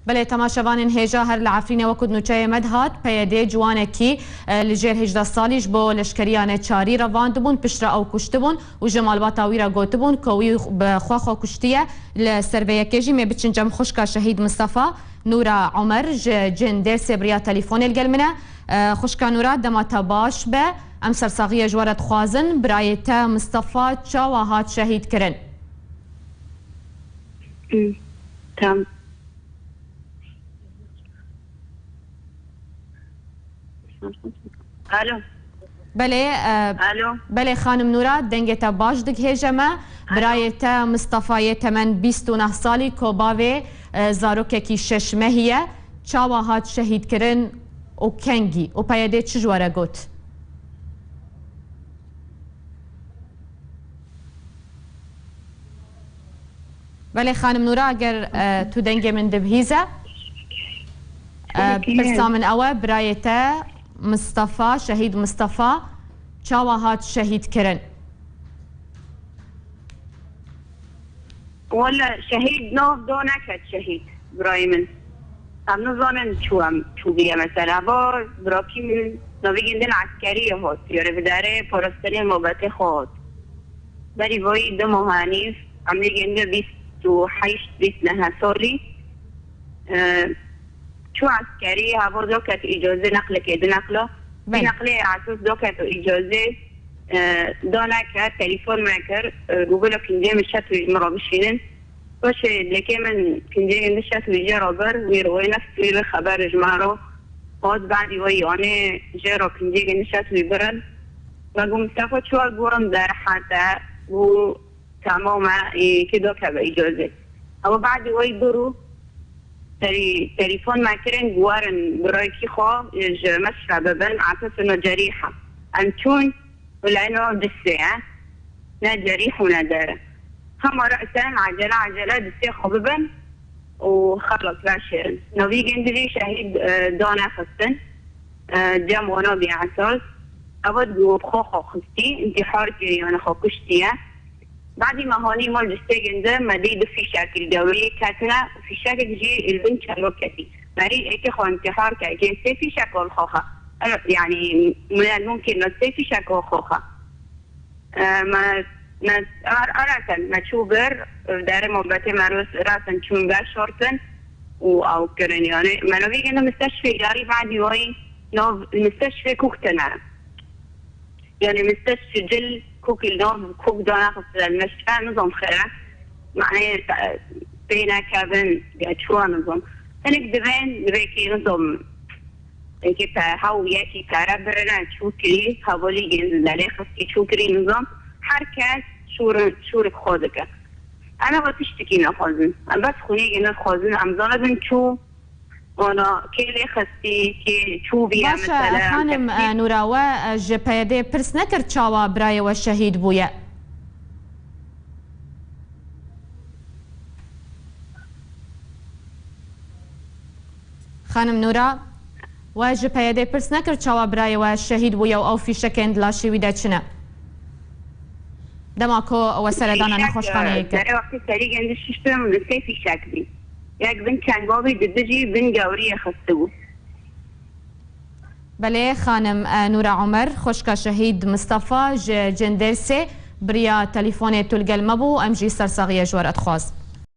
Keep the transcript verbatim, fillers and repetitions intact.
Belê, temaşevanên hêja, her li Efrînê wekû di nûçeyê me de hat, P Y D ciwanekî, e, li jêr hejdeh salî ji bo leşkeriya neçarî revandibûn, piştre ew kuştibûn û ji malbata wî re gotibûn ku wî bi xwe xwe kuştiye. Li ser vê yekê jî mê biçin cem xwişka şehîd Mistefa, Nûra Omer, ji Cindêrsê bi riya telîfonê li gel min e. E, xwişka Nûra, dema te baş be, em sersaxiye ji we re dixwazin. Birayê te Mistefa çawa hat şehîd kirin? Hmm, tam. Alo. Belê, e, Alo. Belê, xanim Nûra, dengê te baş digihêje me. Alo. Birayê te Mistefa yê temen bîst û neh salî, ku bavê, e, zarokekî şeş mehî ye, çawa hat şehîdkirin û kengî û P Y D çi ji we re got? Belê, xanim Nûra, eger, e, tu dengê min dibihîze, e, Belê ki ne. Pirsa min ew e, birayê te Mistefa, şehîd Mistefa, çawa hat şehîd kirin? Wele şehîd nav da neket şehîd, birayê min. Em nizanin çû em çû bûye mesela. Va birakî min navê gundê li eskeriyê hat. Yarê bi derê parastinê mabetê xwe hat. Berî vayî du mah hanî, em lê gende bîst û heşt, bîst neh salî, e, çû eskerî, heva da ket îcazê neqlekê di neqla. Vî Belê. Neqlê esas da ket îcazê, e, da neke, telefon me kir, e, û bila kincê min şet wî ji min re bişînin. Paşê lêkê min kincê gende şet wî jê re bir, wî re wê neft wî re xeber ji me re hat, badî wê yanê jê re kincê gende şet wî birin. Me got, Mistefa çawa gurin derhete û temam e, ê, kê dakeve îcazê. Ew badî wê bir û terî-, terîfon me kirin, guwarin birayekî xwe, ê, ji Mesre bibin, esasê me cerîh e. Em çûn, û leno distê ye. Ne cerîh û ne der e. Hema resen acele acele distê xwe bibin û xelas veşêrin. Navî gundî jî şehîd, e, danexistin. E, cem wana bî esas. Ew di bi xwe xwe xistî, întîhar kiriye, yani xwe kuştiye. Badî me hanî mal distê gundî, me dî du fîşek li dewrê ketine û fîşekek jî li bin çelo ketî. Merî êkê xwe întîhar kir, êkê sê fîşek al xwe xwe. E, yani, min mumkin e sê fîşek al xwe xwe. E, me, me, ar-, arasen, me çû bir, derê mabetê me ros-, rasen çûn veşartin û ew kirin, yani, me navî gene misteşfê yarî badî wayî nav misteşfê kûk tine. Yani, misteşfê cil kûk il nav kûk dana xistine, meşka nizam xêre. Mane, pê nekevin, ya çûwa nizam. Hinek divên, divê ki nizam. Eke pe hew yekî pere birine çû kirî, hevalî yên zelê xistî çû kirî nizam. Her kes şûr-, şûrik xwe dike. Em eva tiştekî nexwazin. Em bes xwînê gene dixwazin. Em zanibin çû, wana kê lê xistî, kê çû bîye. Baş e, mesela, em xanim, tepkî e, Nûra, we, e, ji P Y D'ê pirs nekir çawa birayê we şehîd bûye? Xanim Nûra, we ji P Y D'ê pirs nekir çawa birayê we şehîd bûye û ew fîşekên di laşê wî de çi ne? Dema ku we seredana Fîşek, nexweşxaneyê e, kir. Serê wextê serî gêndî şiştin, sê fîşek bî. Yek bin çengavî, di dijî bin gewriyê xistibû. Belê, xanim, e, Nûra Omer, xwişka şehîd Mistefa ji Cindêrsê, bi riya telîfonê tu li gel me bû, em jî sersaxiye ji we re dixwazin.